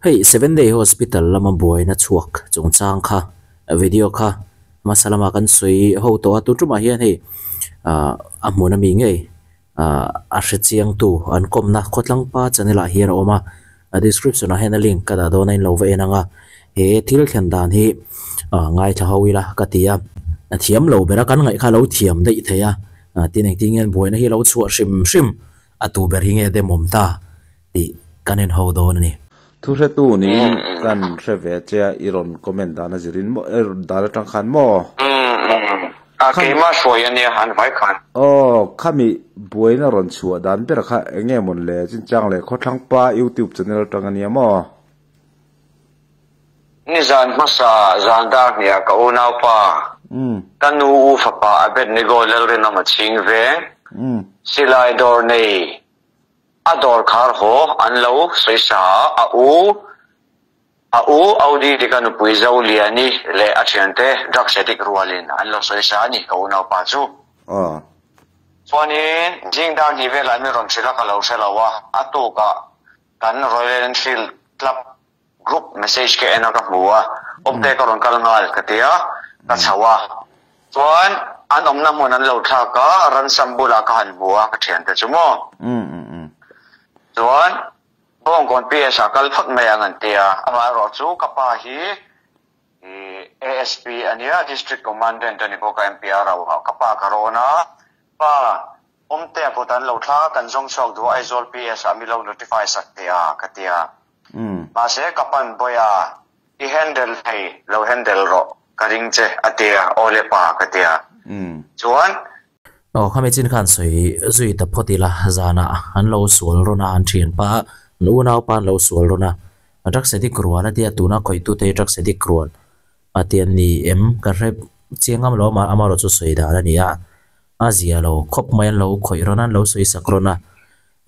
Hei Seven Day Hospital lama buaina chhuak chungchang kha video kha hmasa lama kan sawi ho tawh a, tun tumah hian hei ah a hmun ami ngei ah a hre chiang tu an kawmna khawtlang pa channel ah hian a awm a, a description ah hian a link ka dah dawn a in lo va en ang a, he thil thlen dan hi ah ngaithla ho ila ka ti a, a thiam lo ber a kan ngaih kha a lo thiam daih thei a, tin engtin nge buaina hi a lo chhuah hrim hrim a tu ber hi nge demawm ta. Tih kan en ho dawn a ni. Thuhretu niin kan hre ve che a, i rawn comment dan a zirin maw, i rawn dan atang khan maw? A keimah hruai a nia an vai khan. Aw, khami buaina rawn chhuah dan ber kha eng nge mawn le, chinchang leh khawthlang pa youtube channel atang a nia maw? Nizan hmasa zan dar hniah ka unaupa, ka nu u fapa Abednego Lalrinawma chhing veng, silai dawr nei A dawr khar haw an lo sawi sa a, a u a u Audi tika nupui Zoliani leh a thiante drugs addict rualin an lo sawi sa a ni ka unaupa chu. Chuanin zing dar hnih velah min rawn hrilh a ka lo hre lo a, a tukah kan Royal Enfield Club Group message ka en a ka hmu a, awmte ka rawn kal nghal ka ti a, ka chho a. Chuan an awmna hmun an lo thlak a, ransom bulah ka han hmu a ka thiante chu maw. Chuan Bawngkawn PS ah kal phawt mai ang an ti a, amaherawh chu ka pa hi ASP a nia, District Commandant a ni bawk a MPR ah ka pa ka rawn a, pa awmte a kut an lo thlak a, kan zawng chhuak duh a Aizawl PS ah mi lo notify sak teh a ka ti a. Mahse ka pan bawi a, i handle thei lo handle rawh ka ring che a ti a, aw le pa ka ti a. Chuan. Aw khami chin khan sawi zui ta phawt ila, zanah an lo sual rawn a, an thianpa an unaupa an lo sual rawn a, drugs addict rual a tia tuna khawihtute hi drugs addict rual a ti an ni em ka hre chiang ngam lo a, amaherawh chu sawi dan a ni a, a zia lo khawp mai an lo khawih rawn a, an lo sawi sak rawn a.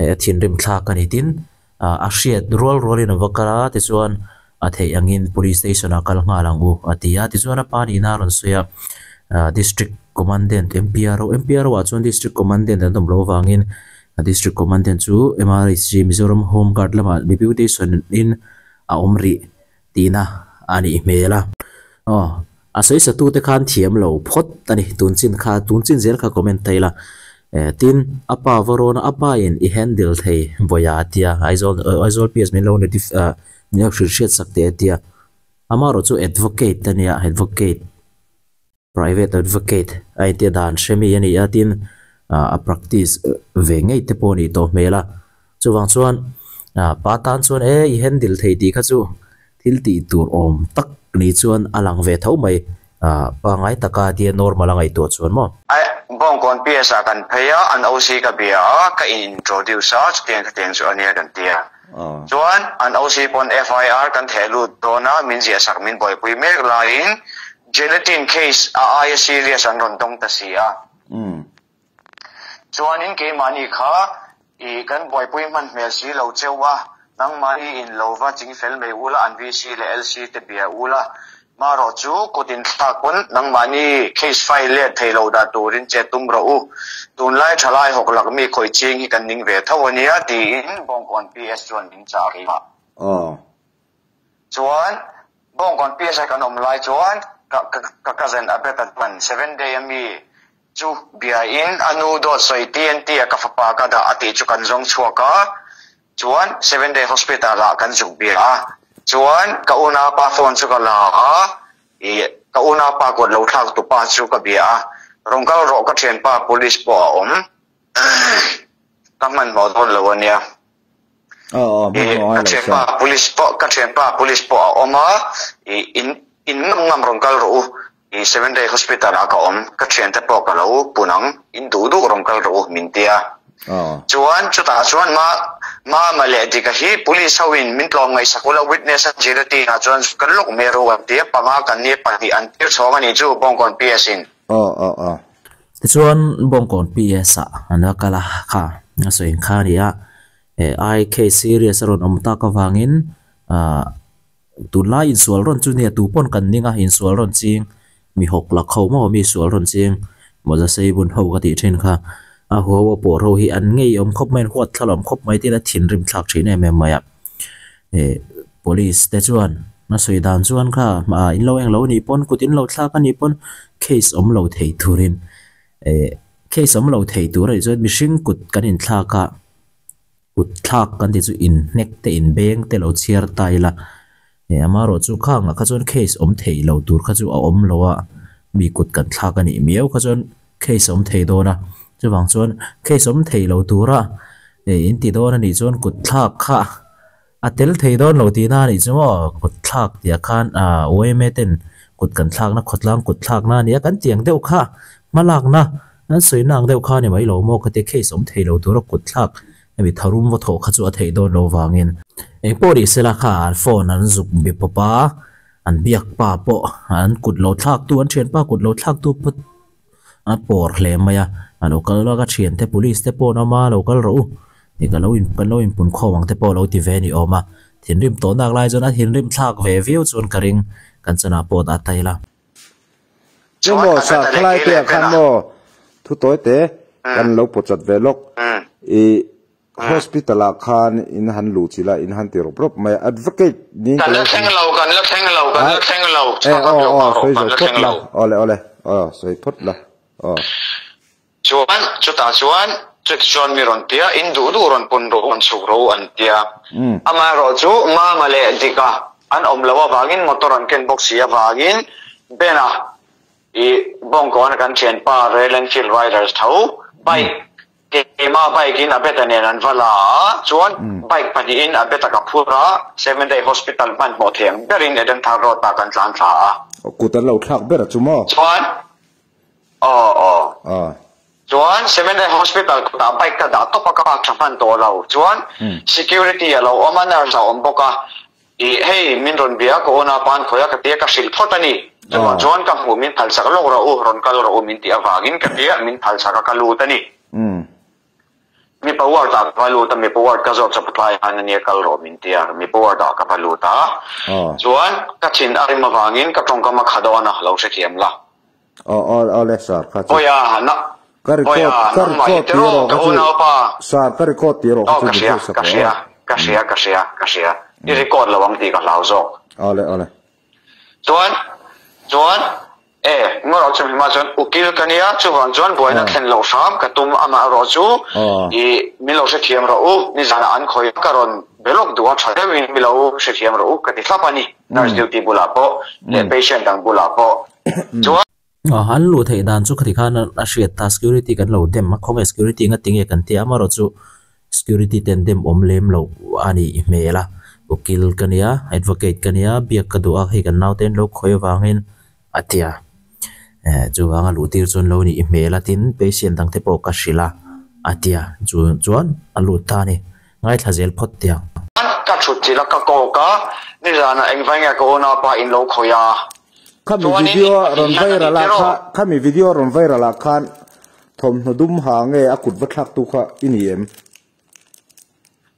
A thinrim thlak a ni tin a hriat rual rualin a va kal a tichuan a theih angin police station ah kal nghal ang u a ti a tichuan a pa nihna a rawn sawi a district commandant M_P_R_O M_P_R_O ah chuan district commandant an awm loh avangin district commandant chu M_R_H_G Mizoram home guard lamah deputation in a awm rih tihna a nih hmel a. Aw, a sawisatu te khan thiam lo phawt a ni, tun chin kha, tun chin zel kha comment thei la. Eh, tin, a pa va rawn a, a pa in i handle thei vawi a tia, Aizawl, Aizawl PS min lo notif, ah, min lo hrilh hriat sak teh a tia. Amaherawh chu advocate a nia, advocate. Private advocate a intia dan hre mi a ni a tin a practice ve ngei te pawh a nih tawh hmel a chuvang chuan pa tan chuan e i handle thei tih kha chu thil tih tur awm tak ni chuan a lang ve tho mai pangai taka tia normal a ngaihtuah chuan maw. Bawngkawn PS ah kan phei a, an OC ka bia a, ka in introduce a, chutiang khatiang chu a nia kan ti a. Chuan an OC pawn FIR kan theh lut dawn a, min ziahsak min buaipui mek laiin Gelatin case a aia serious an rawn dawng ta si a. Chuanin keimahni kha i kan buaipui hman hmel si lo cheu a, nangmahni in lo va ching fel mai ula an VC leh LC te bia ula, marawh chu kut in thlak pawn nangmahni case file let thei lo dah turin che tum rawh u. Tunlai thalai hawk lak mi khawih ching hi kan ning ve tho ania tiin Bawngkawn PS chuan min chah keimah. Chuan Bawngkawn PSI kan awm lai chuan ka ka cousin Abed-a chuan Seven Day a mi chu bia in a nu dawt sawi TNT a ka fapa ka dah a tih chu kan zawng chhuak a, chuan Seven Day Hospital ah kan zuk bia a, chuan ka unaupa phone chu ka la a, ih ka unaupa kut lo thlak tupa chu ka bia a, rawn kal rawh ka thianpa police pawh a awm ka hmanhmawh dawn lo a nia. Ka thianpa police pawh ka thianpa police pawh a awm a ih in in ngam ngam rawn kal rawh u ih seven day hospital ah ka awm ka thiante pawh ka lo pun ang in duh duh rawn kal rawh u min ti a chuan chutah chuan ma mama leh dika hi police ho in min tlawm ngaihsak ula witness a gelatin ah chuan kan lawk mai rawh u an ti a panga kan nia pahnih an tir chhawng a nih chu Bawngkawn PS in. Tichuan Bawngkawn PS ah an va kal a kha a sawi ang kha a ni a eh I case serious a rawn awm tak avangin ah tunlai insual rawn chu nia tu pawn kan ning a insual rawn ching mi hawk lak ho maw mi sual rawn ching mawza sei bun ho ka tih thin kha a huau a pawh ho hi an ngei awm khawp mai an huat thla lawm khawp mai tin a thinrim thlak thin em em mai a eh. Police te chuan a sawi dan chuan kha ah in lo englo anih pawn kut in lo thlak anih pawn case awm lo thei turin eh case awm lo thei tur anih chuan mihring kut kan inthlak a kut thlak kan tih chu inhnek te inbeng te lo chhiar ta ila eh amaherawh chu khangah kha chuan case awm thei lo tur kha chu a awm lo a mi kut kan thlak anih miau kha chuan case awm thei dawn a chuvang chuan case awm thei lo tura eh in ti dawn anih chuan kut thlak kha A tel thei dawn lo tihna a nih chu maw? Kut thlak tih ah khan ah yma ten kut kan thlakna khawtlang kut thlakna a nia kan tiang deuh kha hmalakna an sawina ang deuh kha a ni mai lo maw khatia case awm thei lo tura kut thlak hemi tharum va thawh kha chu a theih dawn lo vangin. Engpawh ni sela kha an phone an zuk be pawp a, an biak pa pawh an kut lo thlaktu an thianpa kut lo thlaktu pawh a pawr hle mai a, a lo kal lawk a thiante police te pawh an awm a lo kal rawh u tih ka lo in kan lo inpun khawm ang te pawh a lo ti ve a ni awm a, thinrim tawh nak lai chuan a thinrim thlak ve viau chuan ka ring kan chana pawh a tail a. Chemaw sa khalai te ah khan maw thu tawi te kan lo pawchat ve lawk i Hospital ah khan in han luh chilh a, in han ti rawp rawp mai a, advocate niin ka lo hria. Kan la thleng lo, kan la thleng lo, kan la thleng lo, chhak a lo nghah rawh, kan la thleng lo. Awle awle, aw sawi phawt la, aw. Chuan chutah chuan chuti chuan mi rawn tia, in duh duh rawn pun rawh u, rawn chhuk rawh u an tia. Amaherawhchu Mama leh Dika an awm loh avangin motor an ken bawk si avangin Ben-a i Bawngkawn a kan thianpa Royal Enfield Riders tho bike Keimah bike in Abeta nen an va la a, chuan bike pahnihin Abeta ka phur a, Seven Day Hospital hmanhmawh thei ang berin Edenthar Road ah kan tlan thla a. Kut an lo thlak ber a chu maw? Chuan, aw aw. Chuan Seven Day Hospital kutah bike ka dah tawp a, ka park tha hman tawh lo. Chuan security a lo awm a, nurse a awm bawk a, Ih, hei, min rawn bia ka awn a, pan khawi a ka tia ka hrilh phawt a ni. Chuvang chuan ka hmuh min phalsak lawk rawh u, rawn kal rawh u min tih avangin ka tia min phalsak a ka lut a ni. Mipa ward ah ka va lut a, mipa ward ka zawt chawp tlai khan a nia kal rawh min tia, mipa ward ah ka va lut a. Chuan ka thin a rim avangin ka tawngkam a kha dawn a, lo hrethiam la. Aw aw aw le sir kha chu. Bawiha na Ka record Bawiha ka nangmah hi record tiraw tiraw ka kha chu unaupa. Sir ka record tiraw kha Aw chu ka min hria hrilh sak ka rawh hria aw. ka hria ka hria ka hria i record lo ang tih ka hlau zawk. Aw le aw le. Chuan chuan e ngaw chu hma chuan ukil ka nia chuvang chuan buaina thlen loh hram ka tum amaherawh chu i min lo hrethiam rawh u nizanah an khawi ka rawn be lawk duh a tha deuhin mi lo hrethiam rawh u ka ti thlap a ni nurse duty bulah pawh leh patient dang bulah pawh. Chuan. An luh theih dan chu khati khan a hriat ta, security kan lo dem a, khawnge security nga tinge kan ti a, amaherawh chu security te an dem awm lem loh a nih hmel a, ukil ka nia, advocate ka nia, biak ka duh a, hei kan naute an lo khawi avangin a ti a, eh chuvanga luh tir chuan lo nih hmel a, tin patient dang te pawh ka hrilh a, a ti a, chu chuan a lut ta a ni, ngaithla zel phawt tiang. Ka thut chilh a, ka kawk a, nizanah engvai nge ka unaupa in lo khawi a? Khami video rawn viral ah kha khami video rawn viral ah khan thawmhnaw dum ha nge a kut va thlak tu kha i ni em?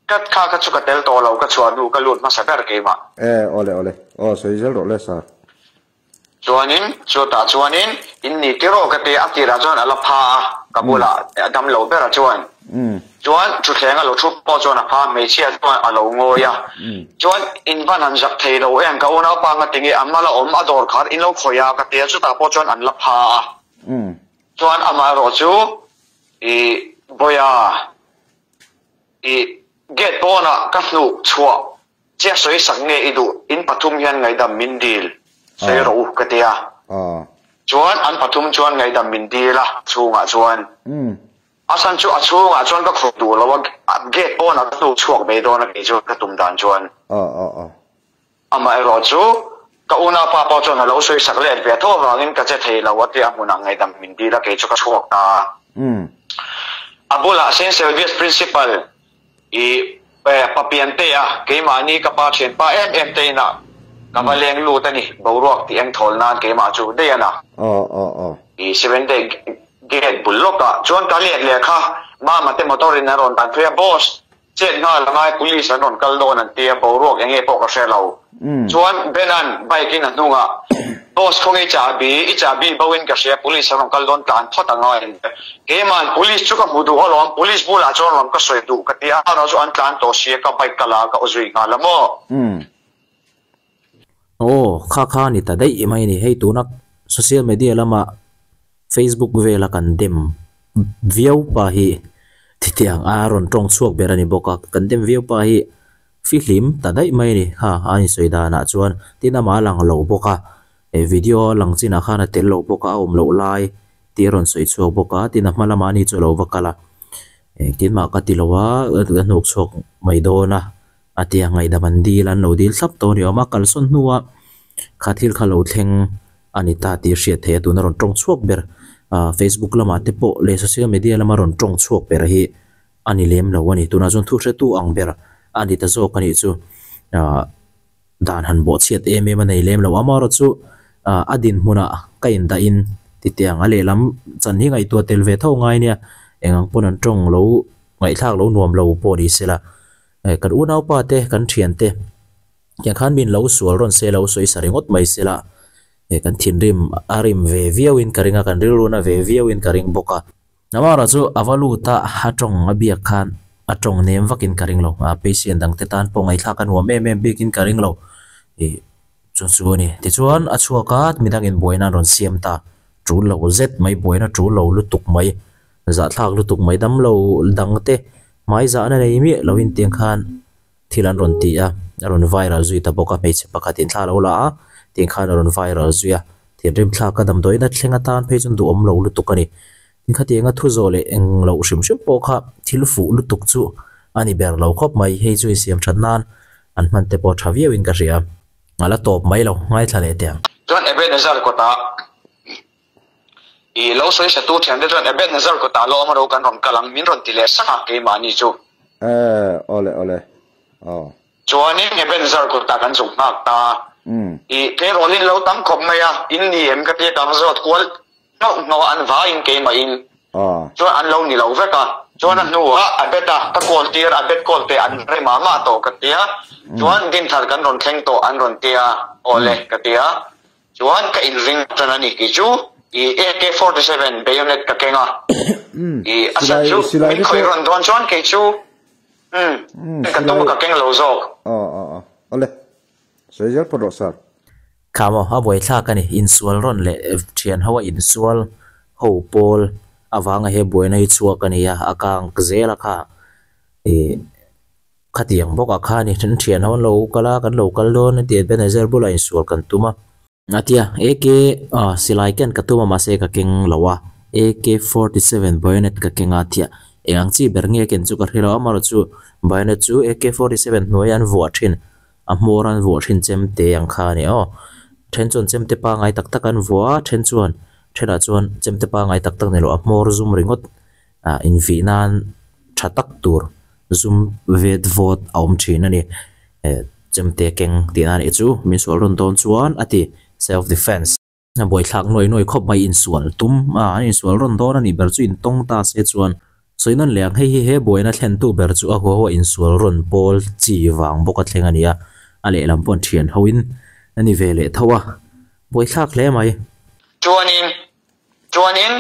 Ka kha kha chu ka tel tawh lo ka chhuah hnu ka lut hmasa ber keimah. E awle awle aw sawi zel rawh le sir. Chuanin chutah chuanin in ni tiraw ka ti a tirah chuan a la pha a ka bulah a dam lo ber a chuan. Chuan thutthleng a lo thu pawh chuan a pha hmeichhia chuan a lo ngawi a, chuan in van han zak thei lo em ka unaupa nga tinge a mal a awm a dawr khat in lo khawih a ka ti a chutah pawh chuan an la pha a, chuan amaherawh chu i Bawiha i gate pawnah ka hnuh chhuah Chiah sawi sak nge i duh, in pathum hian ngaihdam min dil sawi rawh u ka ti a. Chuan an pathum chuan ngaihdam min dil a chhungah chuan. A chhan chu a chhungah chuan ka khawih duh lo a, gate pawnah ka hnuk chhuak mai dawn a kei chu ka tum dan chuan. Amaherawh chu ka unaupa pawh chuan a lo sawi sak let ve tho avangin ka che thei lo a tia hmunah ngaihdam min dil a kei chu ka chhuak ta a. A bulah Saint Sylvia's Principal I Papian te a, keimahni ka pa thianpa em em te inah ka va leng lut a ni, boruak tih eng thawl nan keimah chu daih a na. I Seventh-day gate bul lawkah chuan ka let leh kha, Mama te motor in an rawn tan phei a, Boss, chet nghal a ngai, police an rawn kal dawn an ti a, boruak eng nge pawh ka hre lo. Chuan Ben-a'n bike in a hnungah, Boss khawnge i chahbi, i chahbi bo in ka hria, police an rawn kal dawn tlan phawt a ngai an ti. Keima'n police chu ka hmu duh alawm, police bulah chuan rawn ka sawi duh ka ti a, erawh chu an tlan tawh si a, ka bike ka la a, ka aw zui nghal a maw? Aw, kha kha a ni ta daih mai a ni. Hei tuna social media lama Facebook vela kan dem viau pa hi thitiang a rawn tawng chhuak ber a ni bawk a. Kan dem viau pa hi fihlim ta daih mai a ni. Kha a insawi danah chuan tin amah a lang lo bawk a. Video a lang chinah khan a tel loh bawk a, a awm loh lai tih a rawn sawi chhuak bawk a. Tin a hma lamah ani chu a lo va kal a. Engtin mah ka ti lo a, ka hnuk chhuak mai dawn a. A tia ngaihdam an dil a, an lo dil thlap tawh a ni awm a, kalsawn hnua kha thil kha lo thleng a ni ta tih a hriat theih a, tuna rawn tawng chhuak ber ah Facebook lamah te pawh leh social media lama rawn tawng chhuak ber hi a ni lem lo a ni. Tunah chuan thu hretu ang ber a ni ta zawk a nih chu ah dan han bawhchhiat em em a nei lem lo. Amaherawhchu ah a dinhmunah ka indahin titiang a lehlam chan hi ngaihtuah tel ve tho ngai nia, eng ang pawn an tawng lo ngaihthlak lo nuam lo pawh ni sela. Kan unaupa te, kan thian te tiang khan min lo sual rawn se lo sawi sa ringawt mai se la, kan thinrim a rim ve viau in ka ring a, kan rilru na ve viau in ka ring bawk a. Namara chu a va lut a, a tawng a biak khan a tawng nem vak in ka ring lo, a patient dang te tan pawh ngaihthlak a nuam em em bik in ka ring lo, ih chu chu a ni. Tichuan a chhuak a, midang in buaina an rawn siam ta, tul lo zet mai, buaina tul lo lutuk mai. Zahthlak lutuk mai dam lo dang te hmai zahna nei miah lo in tiang khan thil an rawn ti a, a rawn viral zui ta bawk a, hmeichhe pakhat in thla a lo la a, tiang khan a rawn viral zui a, thinrim thlak a damdawiin a thleng atan phei chuan duhawm lo lutuk a ni. Tin khatianga thu zawh leh eng loh hrim hrim pawh kha thil fuh lutuk chu a ni ber lo khawp mai, hei chu insiam that nan an hman te pawh tha viau in ka hria, a la tawp mai lo, ngaithla leh teh ang. Chuan Ebenezer kawtah I lo sawi satu thiante chuan Ebenezer kutah lawm ro kan rawn kal ang min rawn ti leh sak a keimahni chu. Eh, awle awle, aw. Chuanin Ebenezer kutah kan zuk nghak ta a. I tleirawl in lo tam khawp mai a, in ni em ka tia ka va zawt kual hnauh hnauh a, an vaiin keimahin chuan an lo ni lo vek a. Chuan a hnuah a bet a, ka call tir a bet call teh an rem ah mah tawh ka tia, chuan Dinthar kan rawn thleng tawh an rawn tia, awle ka tia. Chuan ka inring tan a ni tih chu i AK 47 bayonet ka keng a, i a chhan chu min khawih rawn dawn chuan kei chu umm ka tum a ka keng lo zawk. Aw aw aw awle sawi zel phawt rawh sir. Kha maw a buaithlak a ni, insual rawn leh thian ho a insual ho pawl avanga he buaina hi chhuak a ni a, a kang zel a kha i. Khatiang bawkah khan i then thian ho an lo kal a, kan lo kal dawn a ti a, Ebenezer bulah insual kan tum a. A ti a, AK ah silai ken ka tum a mahse ka keng lo a, AK 47 bayonet ka keng a ti a, eng ang chi ber nge ken chu ka hre lo a, amaherawh chu bayonet chu AK 47 hnuaia an vuah thin, a hmawr an vuah thin chemte ang kha a ni aw. Then chuan chemte pangai tak tak an vuah a, then chuan thenah chuan chemte pangai tak tak ni lo a hmawr zum ringawt ah invih nan tha tak tur zum vet vawt a awm thin a ni eh chemte keng tih na nih chu min sual rawn dawn chuan a ti self defense a buaithlak nuai nuai khawp mai insual tum a an insual rawn dawn a nih ber chu intawng ta se chuan sawi nawn leh ang hei hi he buaina thlen tu ber chu a huahuah insual rawn pawl chi vang bawk a thleng a ni a a lehlam pawh an thian ho in a ni ve leh tho a buaithlak hle mai. Chuanin Chuanin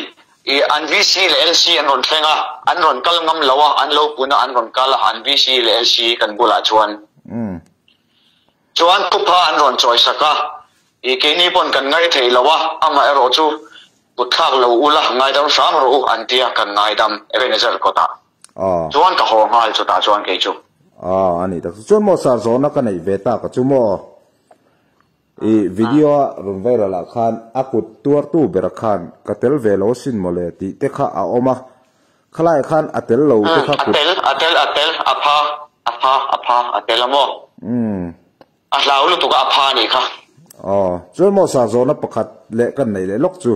i an VC leh LC an rawn thleng a, an rawn kal ngam lo a, an lo pun a, an rawn kal a, an VC leh LC kan bulah chuan. Chuan thupha an rawn chawi sak a, i keini pawn kan ngai thei lo a, amaherawh chu kut thlak lo ula ngaidam hram rawh u an tia kan ngaidam Ebenezer kawtah. Chuan ka haw nghal chutah chuan kei chu. A ni tak chu. Chuan maw sir zawhna ka neih ve tak a chu maw? I video a rawn viral ah khan a kut tuartu bera khan ka tel ve lo asin mawle tih te kha a awm a, khalai ah khan a tel lo te kha kut. A tel, a tel, a tel, a pha, a pha, a pha, a tel a maw? A hlau lutuk a, a pha anih kha. Aw, chuan maw sa zawhna pakhat leh kan neih leh lawk chu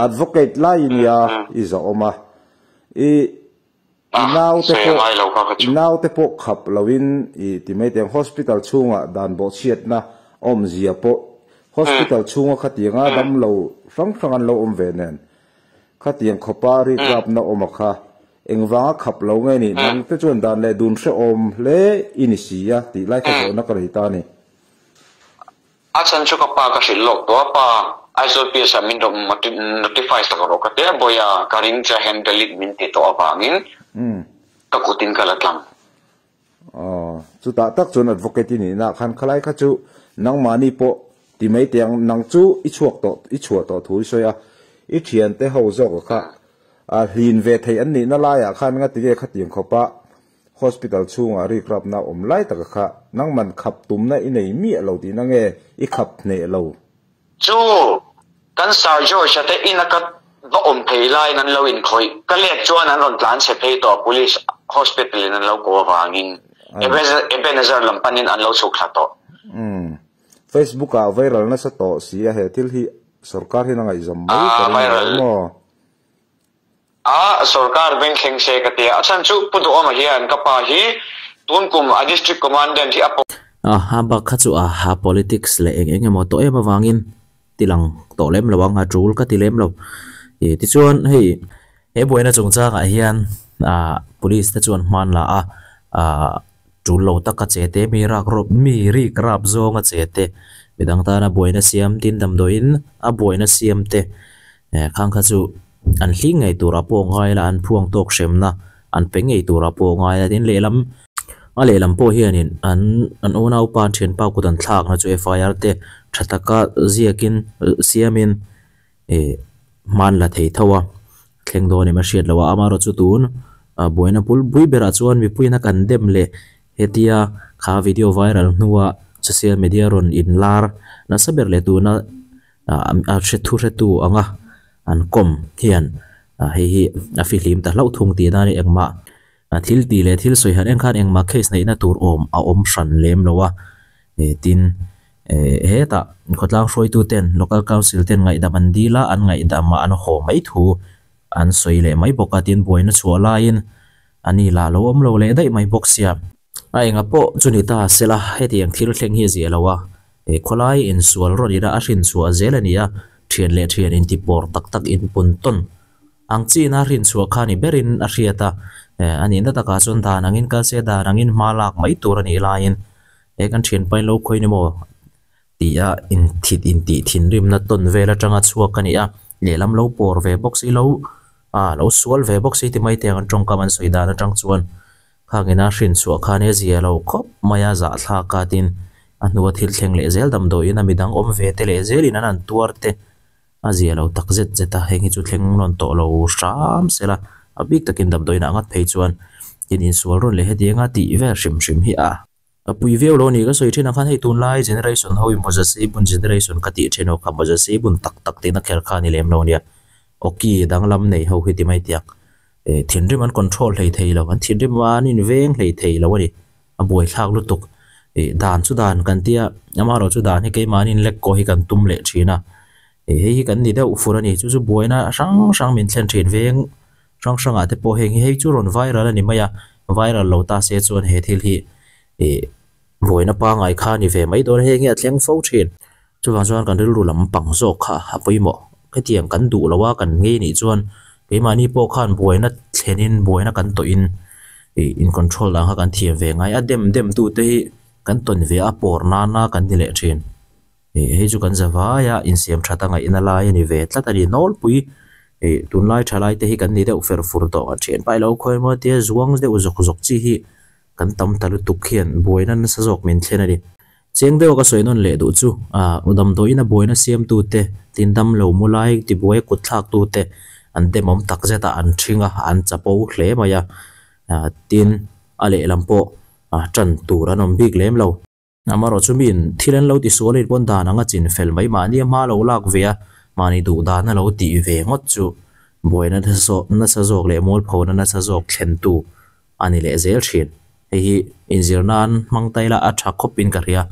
advocate lai i nia i zawh awm a, i I naute pawh i naute pawh khap loin i ti mai teh ang hospital chhungah dan bawhchhiatna awmzia pawh hospital chhunga khatianga damlo hrang hrang an lo awm ve nen khatiang khawpa rikrapna awm a kha engvanga khap lo nge ni nangte chuan dan leh dun hrehawm hle i ni si a tih lai kha zawhna ka nei ta a ni. A chhan chu ka pa ka hrilh lawk tawh a, pa Aizawl PS ah min rawn notify sak rawh ka ti a, Bawia ka ring che handle it min ti tawh avangin ka kut in ka la tlang. Aw. Chutah tak chuan advocate i nihna ah khan khalai kha chu nangmahni pawh ti mai teh ang, nang chu i chhuak tawh, i chhuah tawh thu i sawi a, i thiante ho zawk kha hlin ve theih an nihna laiah khan ngatinge khatiang khawpa Hospital chhungah rikrapna awm lai taka kha nangman khap tumna i nei miah lo tihna nge i khap hneh lo? Chu kan Sir George-a te ina ka va awm phei laiin an lo inkhawih. Ka let chuan an rawn tlan chhe phei tawh Police Hospital in an lo ko avangin Ebenezer lam panin an lo chhuk thla tawh. Umm. Facebook ah viral nasa tawh si a he thil hi sorkar hian a ngaihzawm mai ka ring lo maw? A sorkar beng thleng se ka ti a, a chhan chu Pu Duhawma hian ka pa hi tun kum a District Commandant hi a pawh. A bak kha chu a politics leh eng eng emaw tawh em avangin ti lang tawh lem lo ang, a tul ka ti lem lo. Tichuan hei he buaina chungchangah hian police te chuan hman la a, tul lo taka che te, mi rak rawp mi rik rap zawnga che te, midang tana buaina siam tin damdawiin a buaina siam te khang kha chu an hling ngei turah pawh ngai la, an phuang tawk hremna an pe ngei turah pawh ngai la, tin lehlam a lehlam pawh hianin an an unaupa an thianpa kut an thlakna chu FIR te tha taka ziakin siamin ih hman la thei tho a, thleng dawn em a hriat loh a, amaherawh chu tun buaina bul bui berah chuan mipuiin a kan dem leh hetia kha video viral hnua social media rawn inlar nasa ber leh tuna a hre thu hretu anga an kawm hian hei hi a fihlim ta hlauh thung tih nan engmah thil tih leh thil sawi han en khan engmah case neihna tur awm a awm hran lem lo a tin hetah khawtlang hruaitu ten local council ten ngaihdam an dil a an ngaihdam ah an haw mai thu an sawi leh mai bawk a tin buaina chhuah laiin a ni lah lo awm lo leh daih mai bawk sia. A enga pawh chu ni ta sela hetiang thil thleng hi a ziah lo a, he khawlai insual rawn ina a hrinchhuah zel a ni a, thian leh thian intipawr tak tak inpun tawn ang chiin a hrinchhuah kha ni berin a hriat a, a nihna takah chuan dan angin kal se dan angin hma lak mai tur a nih laiin he kan thianpa in lo khawi ni maw tia inthit intih thinrimna tawn vel atanga chhuak a ni a, lehlam lo pawr ve bawk si lo a lo sual ve bawk si ti mai te ang an tawngkam an sawi dan atang chuan. Khangina hrin chhuah khan e zia lo khawp mai a zahthlak a tin a hnua thil thleng leh zel damdawiin a midang awm ve te leh zelin an han tuar te a zia lo tak zet zet a, heng hi chu thleng rawn tawh lo hram sela a bik takin damdawiin ah ngat phei chuan tin insual rawn leh hetiang a tih vel hrim hrim hi a a pui viau lo a ni ka sawi thin ang khan hei tunlai generation ho in mawza sei bun generation ka tih thin ho kha mawza sei bun tak tak tihna kher kha a ni lem lo nia awki danglam nei ho hi ti mai tiang. Eh thinrim an control hlei thei lo, an thinrim a an inveng hlei thei lo a ni, a buaithlak lutuk. Eh dan chu dan kan tia, amaherawh chu dan hi keimahni inlek kaw hi kan tum leh thin a, eh hei hi kan ni deuh fur a ni, chu chu buaina hrang hrang min thlen thin veng hrang hrangah te pawh heng hi hei chu rawn viral a ni mai a, viral lo ta se chuan he thil hi eh buaina pangngai kha a ni ve mai dawn a, heng hi a thleng fo thin. Chuvang chuan kan rilru lam pang zawk kha a pawimawh. Hetiang kan duh lo a, kan ngei nih chuan keimahni pawh khan buaina thlenin buaina kan tawhin ih in control dan kha kan thiam ve ngai a, dem dem tute hi kan tawn ve a, pawr nana kan ni leh thin. Ih hei chu kan za vai a, insiam that a ngaihna lai a ni ve tlat a ni. Nawlpui ih tunlai tha lai te hi kan ni deuh fer fur tawh a, thian pai lo khawi emaw tia zuang deuh zawk zawk chi hi kan tam ta lutuk hian buaina nasa zawk min thlen a ni. Cheng deuha ka sawi nawn leh duh chu, ah damdawiin a buaina siamtute, tin dam lo mu lai tibuai a kut thlaktute an demawm tak zet a, an ṭhing a, an chapo hle mai a, ah tin a lehlam pawh ah ṭan tur an awm bik lem lo. Amaherawh chu miin thil an lo tisual anih pawn dan anga chin fel mai mahni a hma lo lak ve a, mahni duh dan a lo tih ve ngawt chu buaina nasa zawk leh mualphona nasa zawk thlentu a ni leh zel thin. Hei hi inzir nan hmang ta ila a tha khawpin ka hria.